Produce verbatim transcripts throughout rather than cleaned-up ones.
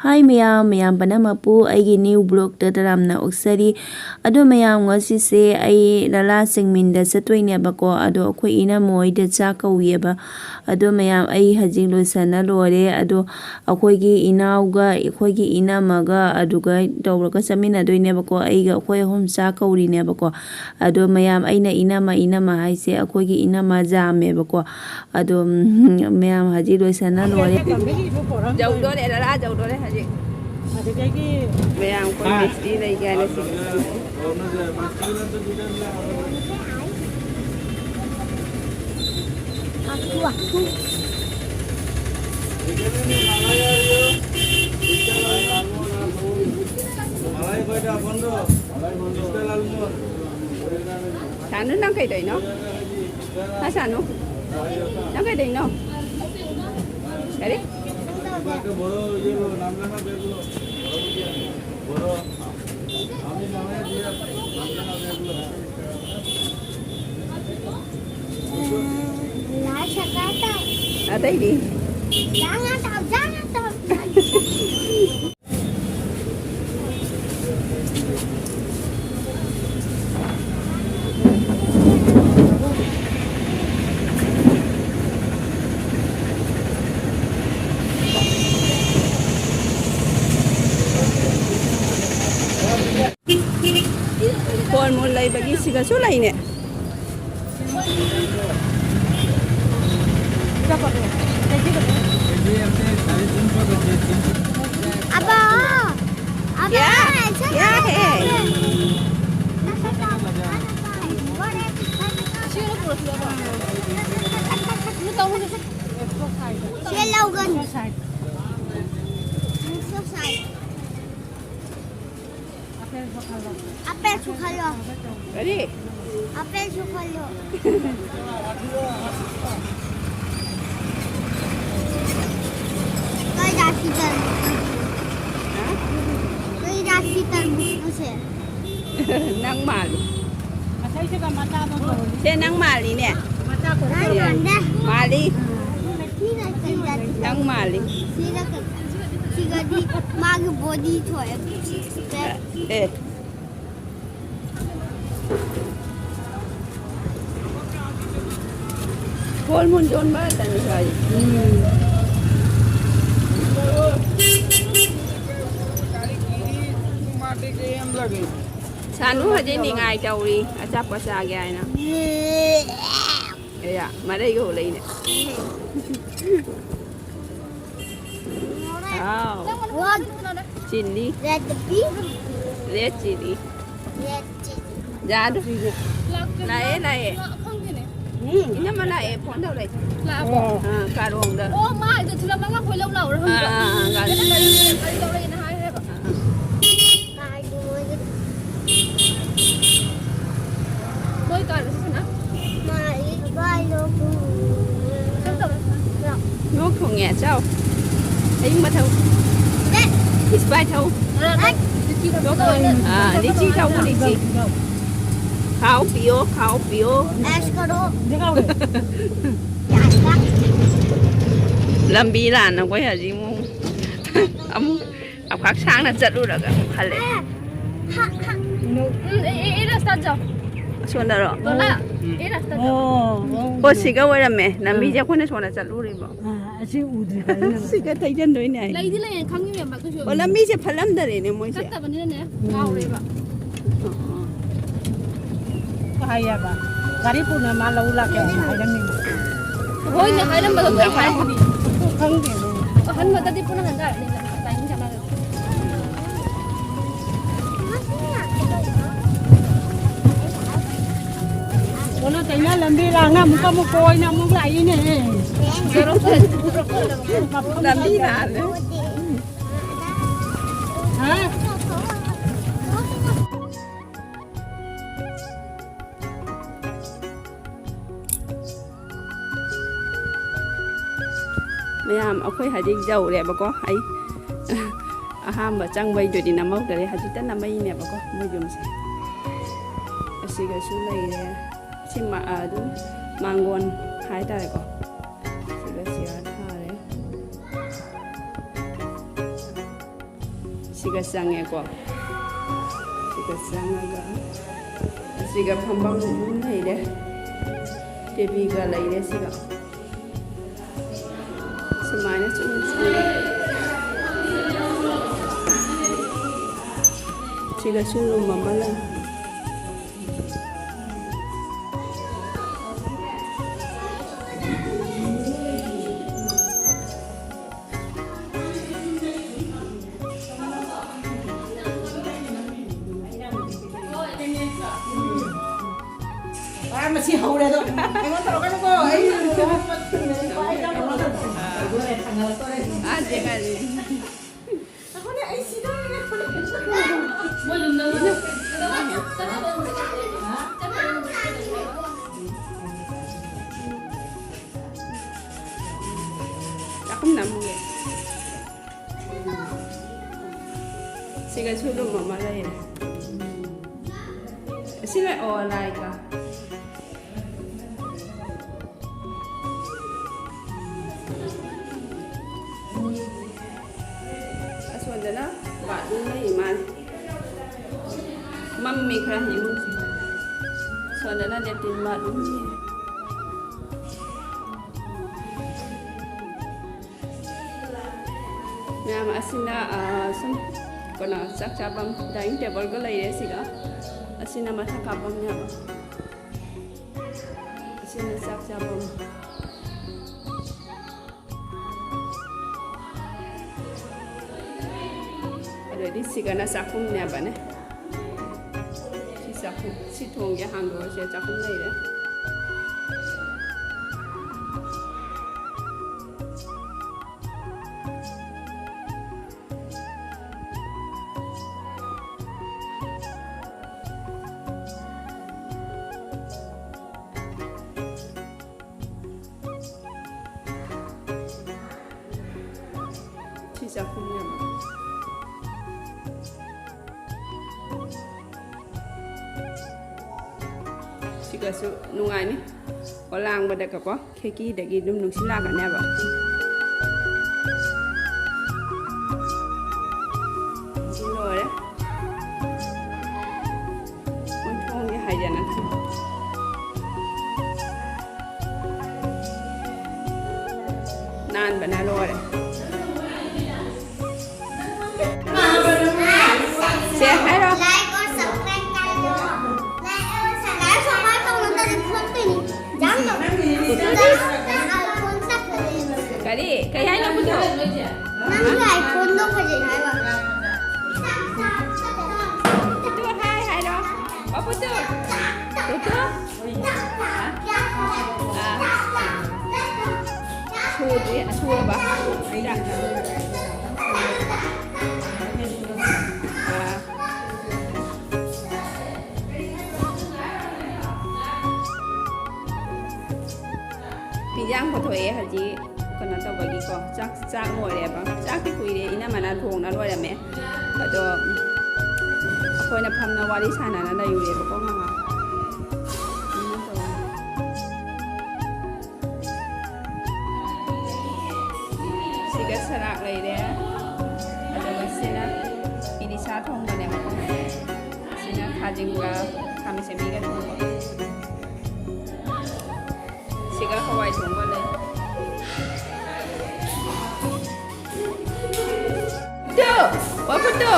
ꯍꯥꯏ ꯃꯌꯥꯝ, ꯃꯌꯥꯝ ꯄꯨꯝꯅꯃꯛꯄꯨ ꯑꯩꯒꯤ new vlogꯇ ꯇꯔꯥꯝꯅ ꯑꯣꯛꯆꯔꯤ꯫ ꯑꯗꯣ ꯃꯌꯥꯝ, ꯉꯁꯤꯁꯦ ꯑꯩ ꯂꯂꯥ ꯆꯤꯡꯃꯤꯟꯗ ꯆꯠꯇꯣꯏꯅꯦꯕꯀꯣ꯫ ꯑꯗꯣ ꯑꯩꯈꯣꯏ ꯏꯅꯝꯃ ꯍꯣꯏꯗ ꯆꯥꯛ ꯀꯧꯏꯌꯦꯕ꯫ ꯑꯗꯣ ꯃꯌꯥꯝ, ꯑꯩ ꯍꯧꯖꯤꯛ ꯂꯣꯏꯁꯟꯅ ꯂꯣꯏꯔꯦ꯫ ꯑꯗꯣ ꯑꯩꯈꯣꯏꯒꯤ ꯏꯅꯥꯎꯒ ꯑꯩꯈꯣꯏꯒꯤ ꯏꯅꯝꯃꯒ ꯑꯗꯨꯒ ꯇꯧꯔꯒ ꯆꯠꯃꯤꯟꯅꯗꯣꯏꯅꯦꯕꯀꯣ꯫ ꯑꯩꯒ ꯑꯩꯈꯣꯏ ꯑꯍꯨꯝ ꯆꯥꯛ ꯀꯧꯔꯤꯅꯦꯕꯀꯣ꯫ ꯑꯗꯣ ꯃꯌꯥꯝ, ꯑꯩꯅ ꯏꯅꯝꯃ ꯏꯅꯝꯃ ꯍꯥꯏꯁꯦ ꯑꯩꯈꯣꯏꯒꯤ ꯏꯅꯝꯃ ꯌꯥꯝꯃꯦꯕꯀꯣ꯫ ꯑꯗꯣ ꯎꯝ, ꯃꯌꯥꯝ ꯍꯧꯖꯤꯛ ꯂꯣꯏꯁꯟꯅ ꯂꯣꯏꯔꯦ꯫ ꯌꯧꯗꯣꯔꯦ, ꯂꯂꯥ ꯌꯧꯗꯣꯔꯦ ꯍꯧꯖꯤꯛ꯫ ꯑꯗꯨꯗꯒꯤ ꯃꯌꯥꯝ ꯑꯩꯈꯣꯏ ꯃꯤꯁꯇꯤ ꯂꯩꯒꯦ ꯍꯥꯏꯅ ꯁꯤ꯫ ꯁꯥꯅꯨ, ꯅꯪ ꯀꯩꯗꯧꯏꯅꯣ? ꯍꯥ, ꯁꯥꯅꯨ? ꯅꯪ ꯀꯩꯗꯧꯏꯅꯣ? ꯀꯔꯤ? ꯑꯇꯩꯗꯤ? ꯀꯣꯔꯃꯨꯜ ꯂꯩꯕꯒꯤ ꯁꯤꯒꯁꯨ ꯂꯩꯅꯦ꯫ अब, अब क्या? क्या है? ये लोगन। Apple suka lo. Ready? Apple suka lo. Kaya dati tarbuj. Kaya dati tarbuj ko siya. Nang mali. Siya nang mali niya. Nang manda. Mali. Sila kaya dati. Nang mali. Sila kaya. ꯁꯤꯒꯗꯤ ꯃꯥꯒꯤ body ꯊꯣꯛꯑꯦ, six pack꯫ ꯑꯦ꯫ Full moon ꯆꯣꯟꯕ ꯇꯟꯈ꯭ꯔꯦ꯫ ꯎꯝ꯫ ꯁꯥꯅꯨ ꯍꯧꯖꯤꯛ ꯅꯤꯡꯉꯥꯏ ꯇꯧꯔꯤ, ꯑꯆꯥꯄꯣꯠ ꯆꯥꯒꯦ ꯍꯥꯏꯅ꯫ ꯑꯦ, ꯃꯔꯩꯒ ꯍꯣꯜꯂꯛꯏꯅꯦ꯫ Wow. What? Chilli. Red pea? Red chilli. Red chilli. ꯌꯥꯗ꯭ꯔꯦ꯫ ꯂꯥꯛꯑꯦ, ꯂꯥꯛꯑꯦ꯫ ꯎꯝ꯫ ꯏꯅꯝꯃ ꯂꯥꯛꯑꯦ, phone ꯇꯧꯔꯛꯑꯦ꯫ ꯂꯥꯛꯑꯕꯣ? ꯑꯣ꯫ ꯑꯥ, ꯀꯥꯔꯣꯡꯗ꯫ ꯑꯣ, ꯃꯥ ꯑꯗꯨ ꯊꯤꯜꯂꯝꯃꯒ ꯑꯩꯈꯣꯏ ꯂꯧ ꯂꯥꯛꯎꯔꯥ ꯈꯪꯕ꯭ꯔꯥ? ꯑꯥ, ꯑꯥ, ꯑꯥ, ꯒꯥꯔꯤ꯫ ꯀꯩꯅꯣ ꯒꯥꯔꯤ, ꯒꯥꯔꯤ ꯂꯧꯔꯛꯑꯦꯅ ꯍꯥꯏ ꯍꯥꯏꯕ꯫ ꯑꯥ꯫ ꯃꯣꯏ ꯀꯥꯔꯗ ꯁꯤꯖꯤꯟꯅ꯫ ꯂꯣꯛ ꯊꯨꯡꯉꯦ, ꯆꯥꯎ꯫ ꯑꯌꯤꯡꯕ ꯊꯛꯎ꯫ Sprite ꯊꯛꯎ꯫ ꯑꯥ, ꯂꯤꯆꯤ ꯊꯛꯎ, ꯂꯤꯆꯤ꯫ ꯈꯥꯎ ꯄꯤꯌꯣ, ꯈꯥꯎ ꯄꯤꯌꯣ꯫ ꯂꯝꯕꯤ ꯂꯥꯟꯅ ꯑꯩꯈꯣꯏ ꯍꯧꯖꯤꯛ ꯑꯃꯨꯛ, ꯑꯃꯨꯛ ꯂꯝꯄꯥꯛ ꯁꯥꯡꯅ ꯆꯠꯂꯨꯔꯒ ꯑꯃꯨꯛ ꯍꯜꯂꯛꯑꯦ꯫ ꯎꯝ, ꯑꯦ, ꯑꯦ, ꯑꯦ, ꯔꯥꯁꯇꯥ ꯆꯥꯎ꯫ ꯑꯁꯣꯝꯗꯔꯣ? ꯇꯣꯂꯥ, ꯑꯦ, ꯔꯥꯁꯇꯥ ꯆꯥꯎ꯫ ꯑꯣ, ꯁꯤꯒ ꯑꯣꯏꯔꯝꯃꯦ꯫ ꯂꯝꯕꯤꯁꯦ ꯑꯩꯈꯣꯏꯅ ꯁꯣꯝꯗ ꯆꯠꯂꯨꯔꯤꯕꯣ꯫ ꯑꯥ, ꯑꯁꯤ ꯎꯗ꯭ꯔꯤ ꯀꯥꯏꯅ꯫ ꯁꯤꯒ ꯊꯩꯖꯟꯗꯣꯏꯅꯦ ꯍꯥꯏ꯫ ꯂꯩꯗꯤ ꯂꯩꯌꯦ, ꯈꯪꯉꯤꯅꯦꯕ, ꯑꯗꯨꯁꯨ꯫ ꯑꯣ, ꯂꯝꯕꯤꯁꯦ ꯐꯠꯂꯝꯗꯔꯦꯅꯦ ꯃꯣꯏꯁꯦ꯫ ꯆꯠꯇꯕꯅꯤꯅꯅꯦ, ꯉꯥꯎꯔꯦꯕ꯫ ꯍꯥꯏꯌꯦꯕ꯫ ꯒꯥꯔꯤ ꯄꯨꯅ ꯃꯥ ꯂꯧ ꯂꯥꯛꯀꯦ ꯍꯥꯏꯅ ꯍꯥꯏꯔꯝꯃꯤꯅꯦ꯫ ꯍꯣꯏꯅꯦ, ꯍꯥꯏꯔꯝꯕꯗꯣ ꯂꯣꯏ ꯍꯥꯏꯔꯝꯃꯤ꯫ ꯈꯪꯗꯦ꯫ ꯑꯍꯟꯕꯗꯗꯤ ꯄꯨꯅ ꯍꯟꯖꯔꯛꯅꯤ, ꯇꯥꯏꯃꯤꯡ ꯆꯥꯟꯅꯗꯕ꯫ ꯑꯣꯟꯅ ꯇꯩꯅ ꯂꯝꯕꯤ ꯂꯥꯡꯅ ꯑꯃꯨꯛꯀ ꯑꯃꯨꯛ ꯀꯣꯏꯅ ꯑꯃꯨꯛ ꯂꯥꯛꯏꯅꯦ꯫ ꯂꯝꯕꯤ ꯂꯥꯜꯂꯦ꯫ ꯍꯥ? ꯃꯌꯥꯝ, ꯑꯩꯈꯣꯏ ꯍꯧꯖꯤꯛ ꯌꯧꯔꯦꯕꯀꯣ꯫ ꯑꯩ ꯑꯍꯥꯟꯕ ꯆꯪꯕꯩꯗꯨꯗꯤ ꯅꯝꯍꯧꯗꯔꯦ, ꯍꯧꯖꯤꯛꯇ ꯅꯝꯃꯛꯏꯅꯦꯕꯀꯣ ꯃꯣꯏ ꯌꯨꯝꯁꯦ꯫ ꯑꯁꯤꯒꯁꯨ ꯂꯩꯔꯦ꯫ ꯁꯤ ꯃꯥ-, ꯑꯗꯨꯝ ꯃꯥꯡꯒꯣꯟ ꯍꯥꯏꯇꯥꯔꯦꯀꯣ꯫ ꯁꯤꯒ ꯆꯤꯌꯔ ꯊꯥꯔꯦ꯫ ꯁꯤꯒ ꯆꯪꯉꯦꯀꯣ꯫ ꯁꯤꯒ ꯆꯪꯉꯒ ꯑꯁꯤꯒ ꯐꯝꯐꯝ ꯑꯗꯨꯝ ꯂꯩꯔꯦ꯫ ꯇꯦꯕꯤꯒ ꯂꯩꯔꯦ ꯁꯤꯒ꯫ ꯁꯨꯃꯥꯏꯅ ꯆꯨꯝꯅ ꯆꯨꯝꯅ꯫ ꯁꯤꯒꯁꯨ ꯔꯨꯝ ꯑꯃ ꯂꯩ꯫ ꯑꯥ, ꯃꯁꯤ ꯍꯧꯔꯦ ꯑꯗꯣ꯫ ꯑꯩꯉꯣꯟꯗ ꯇꯧꯔꯛꯀꯅꯨꯀꯣ꯫ ꯑꯩ ꯑꯥ, ꯌꯦꯡꯉꯛꯑꯅꯤ꯫ ꯑꯩꯈꯣꯏꯅ ꯑꯩ ꯁꯤꯗꯧꯔꯦ꯫ ꯃꯣꯏ ꯌꯨꯝꯗ ꯆꯥꯛꯈꯨꯝꯗ ꯑꯃꯨꯛ ꯌꯦꯡ꯫ ꯁꯤꯒꯁꯨ ꯔꯨꯝ ꯑꯃ ꯂꯩꯔꯦ꯫ ꯁꯤꯅ ꯑꯣ ꯂꯥꯏꯒ꯫ ꯑꯁꯣꯝꯗꯅ ꯕꯥꯠꯔꯨꯝ ꯂꯩ ꯃꯥꯜꯂꯦ꯫ ꯃꯝꯃꯤ ꯈꯔ ꯏꯃꯨꯡꯁꯦ꯫ ꯑꯁꯣꯝꯗꯅ ꯂꯦꯇ꯭ꯔꯤꯟ ꯕꯥꯠꯔꯨꯝ ꯂꯩ꯫ ꯃꯌꯥꯝ ꯑꯁꯤꯅ, ꯑ, ꯁꯨꯝ ꯀꯩꯅꯣ ꯆꯥꯛ ꯆꯥꯐꯝ dining tableꯒ ꯂꯩꯔꯦ ꯁꯤꯒ꯫ ꯑꯁꯤꯅ ꯃꯊꯛ ꯀꯥꯞꯐꯝꯅꯦꯕ꯫ ꯑꯁꯤꯅ ꯆꯥꯛ ꯆꯥꯐꯝ꯫ ꯑꯗꯩꯗꯤ ꯁꯤꯒꯅ ꯆꯥꯛꯈꯨꯝꯅꯦꯕꯅꯦ꯫ ꯁꯤ ꯆꯥꯛꯈꯨꯝ, ꯁꯤ ꯊꯣꯡꯁꯦ ꯍꯥꯡꯗꯣꯛꯑꯁꯦ, ꯆꯥꯛꯈꯨꯝ ꯂꯩꯔꯦ꯫ ꯁꯤ ꯆꯥꯛꯈꯨꯝꯅꯦꯕ꯫ ꯁꯤꯒꯁꯨ ꯅꯨꯡꯉꯥꯏꯅꯤ꯫ ꯑꯣ, ꯂꯥꯡꯕꯗꯒꯀꯣ ꯈꯦꯀꯤꯗꯒꯤ ꯑꯗꯨꯝ ꯅꯨꯡꯁꯤꯠ ꯂꯥꯛꯀꯅꯦꯕ꯫ ꯅꯥꯟꯕꯅ ꯂꯣꯏꯔꯦ꯫ ꯁꯦ, ꯍꯥꯏꯔꯣ꯫ Like और subscribe कर दो। Like और subscribe। Like और subscribe कर दो, मतलब, फोन पे नहीं। जान दो। फोन तक। ꯀꯔꯤ? ꯀꯩ ꯍꯥꯏꯅꯣ, ꯄꯨꯊꯣꯛ? ꯅꯪꯁꯨ iPhone ꯗꯣ ꯐꯖꯩ ꯍꯥꯏꯕ꯫ ꯄꯨꯊꯣꯛ ꯍꯥꯏ ꯍꯥꯏꯔꯣ꯫ ꯑꯣ, ꯄꯨꯊꯣꯛ꯫ ꯄꯨꯊꯣꯛ꯫ ꯑꯥ꯫ ꯁꯨꯗ꯭ꯔꯤ, ꯁꯨꯔꯕ? ꯑꯥ꯫ ꯏꯟꯖꯥꯡ ꯄꯨꯊꯣꯛꯑꯦ ꯍꯧꯖꯤꯛ, ꯀꯩꯅꯣ ꯇꯧꯕꯒꯤꯀꯣ, ꯆꯥꯛ, ꯆꯥꯛ ꯂꯣꯏꯔꯦꯕ꯫ ꯆꯥꯛꯇꯤ ꯀꯨꯏꯔꯦ, ꯏꯅꯝꯃꯅ ꯊꯣꯡꯅ ꯂꯣꯏꯔꯝꯃꯦ꯫ ꯑꯗꯣ ꯑꯩꯈꯣꯏꯅ ꯐꯝꯅ ꯋꯥꯔꯤ ꯁꯥꯟꯅꯅ ꯂꯩꯔꯨꯔꯦꯕꯀꯣ ꯉꯥꯏꯍꯥꯛ꯫ ꯁꯤꯒ ꯁꯂꯥꯗ ꯂꯩꯔꯦ, ꯑꯗꯨꯒ ꯁꯤꯅ ꯏꯂꯤꯁꯥ ꯊꯣꯡꯕꯅꯦꯕꯀꯣ꯫ ꯁꯤꯅ ꯈꯥꯖꯤꯡꯒ ꯈꯥꯃꯦꯟ ꯑꯁꯤꯟꯕꯤꯒ ꯊꯣꯡꯕ꯫ ꯁꯤꯒ ꯍꯋꯥꯏ ꯊꯣꯡꯕ ꯂꯩ꯫ ꯇꯨ, ꯋꯥ ꯐꯨꯠꯇꯨ,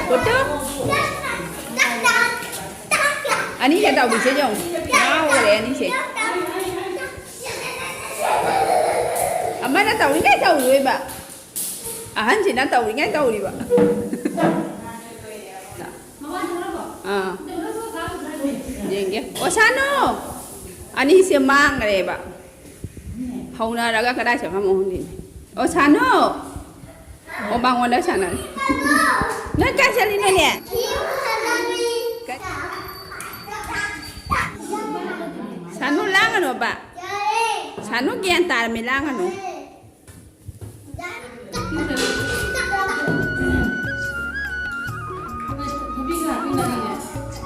ꯐꯨꯠꯇꯨ꯫ ꯑꯅꯤꯁꯦ ꯇꯧꯕꯤꯁꯦ ꯌꯦꯡꯉꯨ꯫ ꯉꯥꯎꯈ꯭ꯔꯦ ꯑꯅꯤꯁꯦ꯫ ꯑꯃꯅ ꯇꯧꯔꯤꯉꯩ ꯇꯧꯔꯤꯕ꯫ ꯑꯍꯟꯁꯤꯅ ꯇꯧꯔꯤꯉꯩ ꯇꯧꯔꯤꯕ꯫ ꯑꯥ꯫ ꯌꯦꯡꯒꯦ꯫ ꯑꯣ, ꯁꯥꯅꯨ! ꯑꯅꯤꯁꯦ ꯃꯥꯡꯈ꯭ꯔꯦꯕ꯫ ꯍꯧꯅꯔꯒ ꯀꯗꯥꯏ ꯆꯠꯈ꯭ꯔꯃꯣ ꯈꯪꯗꯦꯅꯦ꯫ ꯑꯣ, ꯁꯥꯅꯨ! ꯑꯣ, ꯃꯉꯣꯟꯗ ꯁꯥꯟꯅꯔꯦ꯫ ꯅꯣꯏ ꯀꯥꯏ ꯆꯠꯂꯤꯅꯣꯅꯦ? ꯁꯥꯅꯨ, ꯂꯥꯡꯒꯅꯣꯕ꯫ ꯁꯥꯅꯨ, ꯒ꯭ꯌꯥꯟ ꯇꯥꯔꯝꯃꯤ, ꯂꯥꯡꯒꯅꯨ꯫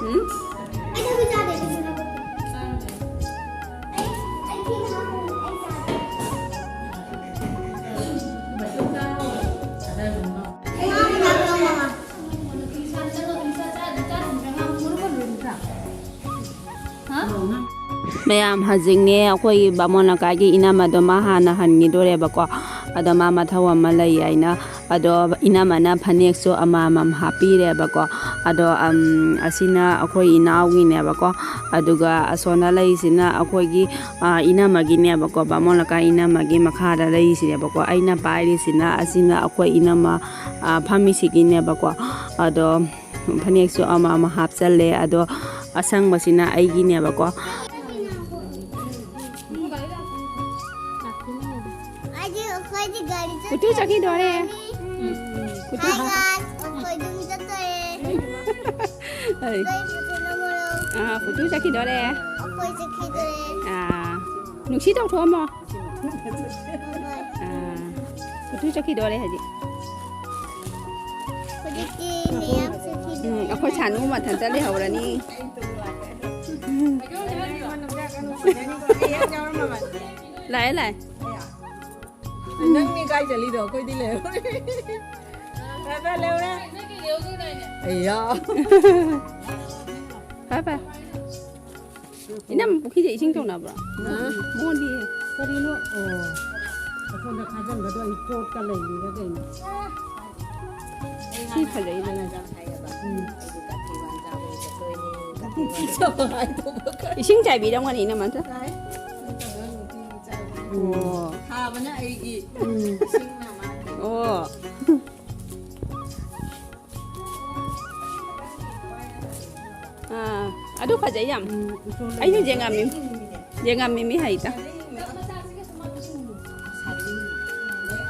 ꯎꯝ? ꯍꯥ? ꯃꯌꯥꯝ, ꯍꯧꯖꯤꯛꯅꯦ ꯑꯩꯈꯣꯏꯒꯤ ꯕꯥꯃꯣꯟ ꯂꯩꯀꯥꯏꯒꯤ ꯏꯅꯝꯃꯗꯣ ꯃꯥ ꯍꯥꯟꯅ ꯍꯟꯈꯤꯗꯣꯔꯦꯕꯀꯣ꯫ ꯑꯗꯣ ꯃꯥ ꯃꯊꯧ ꯑꯃ ꯂꯩ ꯍꯥꯏꯅ, ꯑꯗꯣ ꯏꯅꯝꯃꯅ ꯐꯅꯦꯛꯁꯨ ꯑꯃꯃꯝ ꯍꯥꯞꯄꯤꯔꯦꯕꯀꯣ꯫ ꯑꯗꯣ, ꯑꯝ, ꯑꯁꯤꯅ ꯑꯩꯈꯣꯏ ꯏꯅꯥꯎꯒꯤꯅꯦꯕꯀꯣ꯫ ꯑꯗꯨꯒ ꯑꯁꯣꯝꯗ ꯂꯩꯔꯤꯁꯤꯅ ꯑꯩꯈꯣꯏꯒꯤ, ꯑ, ꯏꯅꯝꯃꯒꯤꯅꯦꯕꯀꯣ, ꯕꯥꯃꯣꯟ ꯂꯩꯀꯥꯏ ꯏꯅꯝꯃꯒꯤ ꯃꯈꯥꯗ ꯂꯩꯔꯤꯁꯤꯅꯦꯕꯀꯣ꯫ ꯑꯩꯅ ꯄꯥꯏꯔꯤꯁꯤꯅ, ꯑꯁꯤꯅ ꯑꯩꯈꯣꯏ ꯏꯅꯝꯃ, ꯑ, ꯐꯝꯃꯤꯁꯤꯒꯤꯅꯦꯕꯀꯣ꯫ ꯑꯗꯣ ꯐꯅꯦꯛꯁꯨ ꯑꯃ ꯑꯃ ꯍꯥꯞꯆꯜꯂꯦ꯫ ꯑꯗꯣ ꯑꯁꯪꯕꯁꯤꯅ ꯑꯩꯒꯤꯅꯦꯕꯀꯣ꯫ ꯑꯩꯗꯤ, ꯑꯩꯈꯣꯏꯗꯤ ꯒꯥꯔꯤ ꯆꯠꯇꯣꯏꯅꯦ꯫ ꯀꯨꯇꯨ ꯆꯠꯈꯤꯗꯣꯔꯦ꯫ ꯎꯝ꯫ ꯀꯨꯇꯨ꯫ Hi guys, ꯑꯩꯈꯣꯏ ꯑꯗꯨꯝ ꯆꯠꯇꯣꯏꯅꯦ꯫ ꯑꯩ꯫ ꯑꯩꯈꯣꯏ ꯆꯠꯇꯣꯏꯅꯦ, ꯃꯣꯔꯣꯛ꯫ ꯑꯥ, ꯀꯨꯇꯨ ꯆꯠꯈꯤꯗꯣꯔꯦ꯫ ꯑꯩꯈꯣꯏ ꯆꯠꯈꯤꯗꯣꯔꯦ꯫ ꯑꯥ, ꯅꯨꯡꯁꯤ ꯇꯧꯊꯣꯛꯑꯝꯃꯣ꯫ Bye bye꯫ ꯑꯥ, ꯀꯨꯇꯨ ꯆꯠꯈꯤꯗꯣꯔꯦ ꯍꯧꯖꯤꯛ꯫ ꯍꯧꯖꯤꯛꯇꯤ ꯃꯌꯥꯝ ꯆꯠꯈꯤꯗꯣꯔꯦ꯫ ꯎꯝ, ꯑꯩꯈꯣꯏ ꯁꯥꯅꯨ ꯃꯊꯟꯇ ꯂꯩꯍꯧꯔꯅꯤ꯫ ꯂꯥꯛꯑꯦ, ꯂꯥꯛꯑꯦ꯫ ꯅꯪꯅꯤ ꯀꯥꯏ ꯆꯠꯂꯤꯗꯣ? ꯑꯩꯈꯣꯏꯗꯤ ꯂꯩꯍꯧꯔꯦ꯫ ꯈꯔ ꯈꯔ ꯂꯩꯍꯧꯔꯦ꯫ ꯑꯩꯌꯥ꯫ ꯐꯔꯦ, ꯐꯔꯦ꯫ ꯏꯅꯝ, ꯄꯨꯈ꯭ꯔꯤꯗ ꯏꯁꯤꯡ ꯇꯧꯅꯕ꯭ꯔꯣ? ꯍꯥ? ꯃꯣꯠꯂꯤꯌꯦ꯫ ꯀꯔꯤꯅꯣ? ꯑꯣ, ꯑꯁꯣꯝꯗ ꯈꯥꯖꯤꯟꯕꯗꯣ ꯑꯩ ꯆꯣꯠꯀ ꯂꯩꯔꯤꯔ ꯀꯩꯅꯣ? ꯁꯤ ꯐꯖꯩꯗꯅ꯫ ꯎꯝ꯫ ꯏꯁꯤꯡ ꯆꯥꯏꯕꯤꯔꯝꯒꯅꯤ ꯏꯅꯝꯃ ꯅꯠꯇ꯭ꯔ? ꯆꯥꯏ꯫ ꯑꯣ꯫ ꯊꯥꯕꯅ ꯑꯩꯒꯤ꯫ ꯎꯝ꯫ ꯏꯁꯤꯡꯅ ꯃꯥꯒꯤ꯫ ꯑꯣ꯫ ꯑꯥ, ꯑꯗꯨ ꯐꯖꯩ ꯌꯥꯝ꯫ ꯎꯝ, ꯎꯁꯣꯏ ꯑꯩꯁꯨ ꯂꯩꯕ꯫ ꯌꯦꯡꯉꯝꯃꯤ꯫ ꯌꯦꯡꯉꯝꯃꯤ ꯃꯤ ꯍꯩꯇ꯫ ꯑꯥ꯫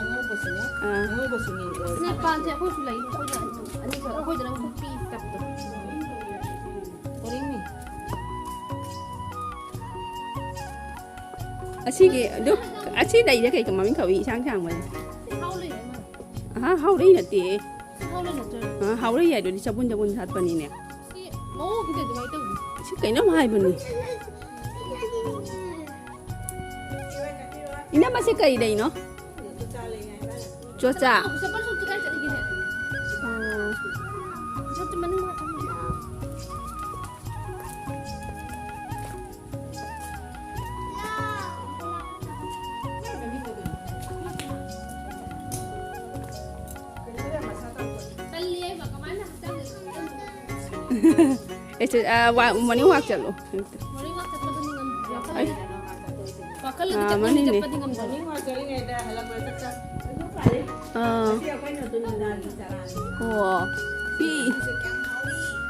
ꯑꯉꯧꯕꯁꯨꯅꯦ꯫ ꯑꯉꯧꯕꯁꯨꯅꯦ꯫ ꯁꯤꯅꯦ ꯄꯥꯟꯁꯦ ꯑꯩꯈꯣꯏꯁꯨ ꯂꯩ꯫ ꯑꯩꯈꯣꯏꯗ ꯑꯅꯤꯈꯛ, ꯑꯩꯈꯣꯏꯗꯅ ꯑꯃꯨꯛ ꯄꯤꯛꯏ ꯇꯞꯇꯣ꯫ ꯕꯣꯔꯤꯡꯅꯤ꯫ ꯑꯁꯤꯒꯤ ꯑꯗꯨ, ꯑꯁꯤ ꯂꯩꯗ ꯀꯩ ꯃꯃꯤꯡ ꯀꯧꯏ? ꯏꯁꯥꯡ ꯁꯥꯡꯕꯁꯦ꯫ ꯍꯥꯎ ꯂꯩ ꯑꯃ꯫ ꯑꯍꯥ, ꯍꯥꯎꯔꯩ ꯅꯠꯇꯦ꯫ ꯍꯥꯎ ꯂꯩ ꯅꯠꯇ꯭ꯔꯣ? ꯑ, ꯍꯥꯎꯔꯩ ꯍꯥꯏꯗꯨꯗꯤ ꯆꯕꯨꯟ ꯆꯕꯨꯟ ꯁꯥꯠꯄꯅꯤꯅꯦ꯫ ꯁꯤ ꯃꯑꯣꯡ ꯈꯤꯇꯪ ꯑꯗꯨꯃꯥꯏꯅ ꯇꯧꯏ꯫ ꯁꯤ ꯀꯩꯅꯣꯝ ꯍꯥꯏꯕꯅꯤ꯫ ꯏꯅꯝꯃ, ꯁꯤ ꯀꯩ ꯂꯩꯅꯣ? ꯆꯣꯆꯥ? ꯆꯄꯜ ꯁꯨꯝ ꯀꯗꯥꯏ ꯆꯠꯂꯤꯒꯦꯅꯦ? ꯑꯣ꯫ ꯁꯨꯝ ꯃꯅꯨꯡ ꯉꯥꯛꯇꯪ꯫ ꯑꯦ, ꯆꯦ, ꯑ, ꯋꯥ-, morning walk ꯆꯠꯂꯣ꯫ Morning walk ꯆꯠꯄꯗꯨꯅꯤ ꯉꯝ-, ꯋꯥꯈꯜ ꯑꯩ, ꯂꯩꯕ ꯑꯥ, ꯆꯠꯄꯗꯤ ꯃꯥꯅꯤꯅꯦ꯫ ꯉꯝꯗꯕꯅꯤ꯫ Morning walk ꯆꯠꯂꯤꯉꯩꯗ ꯍꯜꯂꯛꯄꯗ ꯆꯥꯛ ꯆꯥ-, ꯑꯗꯨ ꯐꯔꯦ꯫ ꯑꯥ꯫ ꯉꯁꯤ ꯑꯩꯈꯣꯏꯅ ꯑꯗꯨ ꯅꯨꯡꯗꯥꯡꯒꯤ ꯆꯔꯥꯅꯤ꯫ ꯑꯣ꯫ ꯄꯤ-,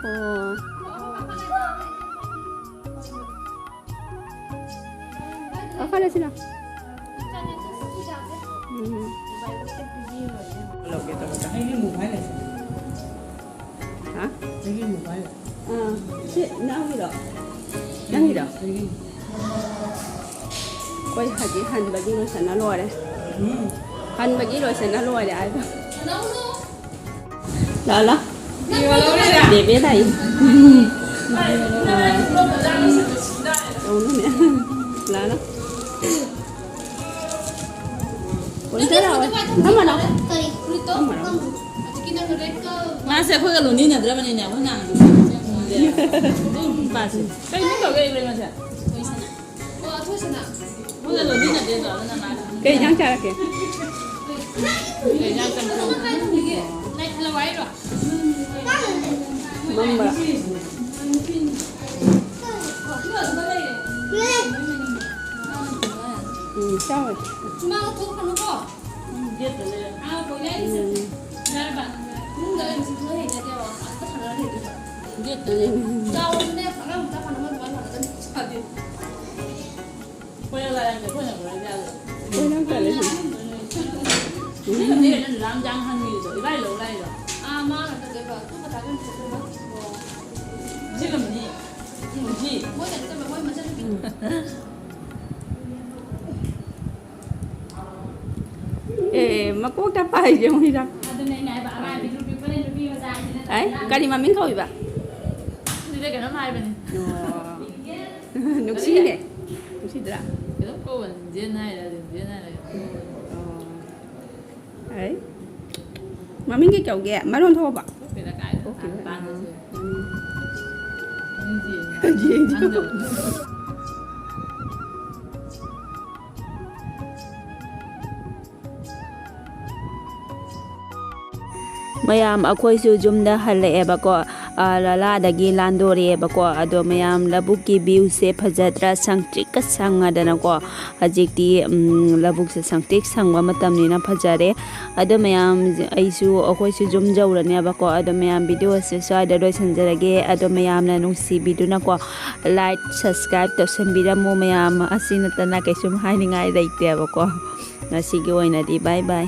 ꯑꯣ꯫ ꯑꯣ, ꯐꯔꯦ, ꯁꯤꯅ꯫ ꯎꯝ꯫ ꯂꯧꯒꯦ ꯇꯧꯕꯗ꯫ ꯑꯩꯒꯤ ꯑꯃꯨꯛ ꯍꯥꯏꯔꯁꯤ꯫ ꯍꯥ? ꯑꯩꯒꯤ ꯑꯃꯨꯛ ꯍꯥꯏꯔ꯫ ꯑꯥ, ꯁꯤ ꯅꯪꯒꯤꯔꯣ? ꯅꯪꯒꯤꯔꯣ? ꯑꯩꯒꯤ꯫ ꯑꯩꯈꯣꯏ ꯍꯧꯖꯤꯛ ꯍꯟꯕꯒꯤ ꯂꯣꯏꯁꯟꯅ ꯂꯣꯏꯔꯦ꯫ ꯎꯝ꯫ ꯍꯟꯕꯒꯤ ꯂꯣꯏꯁꯟꯅ ꯂꯣꯏꯔꯦ ꯍꯥꯏꯕ꯫ ꯂꯥꯛꯑꯣ, ꯂꯥꯛꯑꯣ꯫ ꯕꯦꯕꯦ ꯂꯥꯛꯏ꯫ ꯑꯥ꯫ ꯇꯧꯅꯨꯅꯦ꯫ ꯂꯥꯛꯑꯣ, ꯂꯥꯛꯑꯣ꯫ ꯀꯣꯟꯁꯦ ꯂꯥꯛꯑꯣ꯫ ꯐꯝꯃꯣ ꯂꯥꯛꯑꯣ꯫ ꯀꯔꯤ? ꯐꯨꯔꯤꯠꯇꯣ? ꯐꯝꯃꯣ ꯂꯥꯛꯑꯣ꯫ ꯃꯥꯁꯦ ꯑꯩꯈꯣꯏꯒ ꯂꯣꯏꯅꯤꯟꯅꯗ꯭ꯔꯕꯅꯤꯅꯦ, ꯑꯩꯈꯣꯏ ꯉꯥꯡꯕꯁꯦ꯫ ꯑꯗꯨꯝ ꯄꯥꯁꯦ꯫ ꯀꯩꯅꯣ ꯇꯧꯒꯦ ꯏꯕꯦꯝꯃꯁꯦ? ꯑꯣ, ꯑꯊꯣꯏꯁꯅꯥ꯫ ꯃꯣꯏꯒ ꯂꯣꯏꯅꯗꯦꯗꯣ, ꯑꯗꯨꯅ ꯃꯥꯅ꯫ ꯀꯩ ꯏꯟꯖꯥꯡ ꯆꯥꯔꯛꯀꯦ? ꯀꯩ ꯏꯟꯖꯥꯡ ꯆꯥꯔꯛꯀꯦ? ꯂꯥꯏ ꯊꯥꯂꯣ ꯍꯥꯏꯔꯣ? ꯃꯝꯕ꯫ ꯎꯝ, ꯆꯥꯎꯋꯦ꯫ ꯁꯨꯃꯥꯡꯗ ꯊꯣꯛꯀꯅꯨꯀꯣ꯫ ꯎꯝ, ꯒꯦꯠꯇ ꯂꯩꯔꯦ꯫ ꯑꯥ, ꯀꯣꯏꯂꯥꯏꯒꯤ ꯆꯠꯈ꯭ꯔꯦ꯫ ꯎꯝ꯫ ꯌꯥꯔꯕ? ꯃꯅꯨꯡꯗ ꯂꯩꯕꯁꯤ ꯊꯣꯛ ꯍꯩꯅꯗꯦꯕ꯫ ꯑꯝꯇ ꯁꯥꯟꯅꯔ ꯂꯩꯗꯣꯏꯕ꯫ ꯒꯦꯠꯇ ꯂꯩꯔꯦ꯫ ꯆꯥꯎꯔꯁꯨꯅꯦ, ꯑꯉꯥꯡ ꯃꯆꯥ ꯐꯅꯕ ꯑꯗꯨꯃꯥꯏꯅ ꯁꯥꯟꯅꯗꯕꯅꯤ꯫ ꯐꯗꯦ꯫ ꯀꯣꯏꯔꯛ ꯂꯥꯏꯔꯝꯗꯦ, ꯑꯩꯈꯣꯏꯅ ꯀꯣꯏꯔꯛ ꯌꯥꯔꯣꯏ꯫ ꯀꯣꯏꯔꯛ ꯇꯜꯂꯦ꯫ ꯅꯪꯅꯅꯦ ꯀꯩꯅꯣ ꯂꯥꯝ ꯖꯥꯝ ꯍꯪꯉꯤꯗꯣ, ꯏꯕꯥꯏ ꯂꯧ ꯂꯥꯛꯏꯔꯣ? ꯑꯥ, ꯃꯥ ꯀꯩꯅꯣ ꯇꯧꯗꯣꯏꯕ, ꯑꯩꯈꯣꯏ ꯀꯀꯥꯒꯤ ꯑꯣꯏꯅ ꯆꯠꯇꯣꯏꯕ꯫ ꯁꯤ ꯀꯝꯄꯅꯤ? ꯃꯣꯏ ꯀꯩꯅꯣ ꯇꯧꯕ, ꯃꯣꯏ ꯃꯆꯟꯅꯨꯄꯤ꯫ ꯑꯦ, ꯃꯀꯣꯛꯇ ꯄꯥꯏꯁꯦ ꯃꯣꯏꯗ꯫ ꯑꯗꯨꯅꯦ ꯑꯩꯅ ꯍꯥꯏꯕ, ꯑꯉꯥꯡꯗꯤ ꯅꯨꯄꯤ ꯄꯨꯔꯦ, ꯅꯨꯄꯤ ꯃꯆꯥꯁꯤꯅ ꯑꯩ, ꯀꯔꯤ ꯃꯃꯤꯡ ꯀꯧꯏꯕ? ꯑꯗꯨꯗ ꯀꯩꯅꯣꯝ ꯍꯥꯏꯕꯅꯤ꯫ ꯑꯣ꯫ ꯅꯨꯡꯁꯤꯅꯦ꯫ ꯅꯨꯡꯁꯤꯗ꯭ꯔꯥ? ꯀꯩꯅꯣꯝ ꯀꯧꯕꯅꯤ, ꯖꯦꯟ ꯍꯥꯏꯔ, ꯖꯦꯟ ꯍꯥꯏꯔ ꯀꯩꯅꯣꯝ ꯀꯧꯕꯅꯤ꯫ ꯑꯣ꯫ ꯑꯩ꯫ ꯃꯃꯤꯡ ꯀꯩ ꯀꯧꯒꯦ? ꯃꯔꯣꯟ ꯊꯣꯛꯑꯕ? ꯊꯣꯛꯇꯦꯗ ꯀꯥꯏꯗ ꯊꯣꯛꯈꯤꯕ? ꯇꯥꯟ-, ꯇꯥꯟꯗꯁꯨ꯫ ꯑꯥ꯫ ꯃꯤꯡꯁꯦ ꯌꯦꯡꯉꯨ꯫ ꯌꯦꯡꯁꯤ꯫ ꯈꯪꯗꯕ꯫ ꯃꯌꯥꯝ, ꯑꯩꯈꯣꯏꯁꯨ ꯌꯨꯝꯗ ꯍꯜꯂꯛꯑꯦꯕꯀꯣ꯫ ꯂꯥꯂꯥꯗꯒꯤ ꯂꯥꯟꯗꯣꯔꯛꯑꯦꯕꯀꯣ꯫ ꯑꯗꯣ ꯃꯌꯥꯝ, ꯂꯧꯕꯨꯛꯀꯤ ꯚ꯭ꯌꯨꯁꯦ ꯐꯖꯗ꯭ꯔꯥ? ꯁꯪꯇ꯭ꯔꯤꯛꯀ ꯁꯪꯉꯗꯅꯀꯣ꯫ ꯍꯧꯖꯤꯛꯇꯤ ꯎꯝ, ꯂꯧꯕꯨꯛꯁꯦ ꯁꯪꯇ꯭ꯔꯤꯛ ꯁꯪꯕ ꯃꯇꯝꯅꯤꯅ ꯐꯖꯔꯦ꯫ ꯑꯗꯣ ꯃꯌꯥꯝ, ꯑꯩꯁꯨ, ꯑꯩꯈꯣꯏꯁꯨ ꯌꯨꯝ ꯌꯧꯔꯅꯦꯕꯀꯣ꯫ ꯑꯗꯣ ꯃꯌꯥꯝ, ꯚꯤꯗꯤꯑꯣꯁꯦ ꯁ꯭ꯋꯥꯏꯗ ꯂꯣꯏꯁꯤꯟꯖꯔꯒꯦ꯫ ꯑꯗꯣ ꯃꯌꯥꯝꯅ ꯅꯨꯡꯁꯤꯕꯤꯗꯨꯅꯀꯣ, ꯂꯥꯏꯛ, ꯁꯕꯁꯀ꯭ꯔꯥꯏꯕ ꯇꯧꯁꯟꯕꯤꯔꯝꯃꯨ ꯃꯌꯥꯝ꯫ ꯑꯁꯤ ꯅꯠꯇꯅ ꯀꯩꯁꯨꯝ ꯍꯥꯏꯅꯤꯡꯉꯥꯏ ꯂꯩꯇꯦꯕꯀꯣ꯫ ꯉꯁꯤꯒꯤ ꯑꯣꯏꯅꯗꯤ ꯕꯥꯏ ꯕꯥꯏ꯫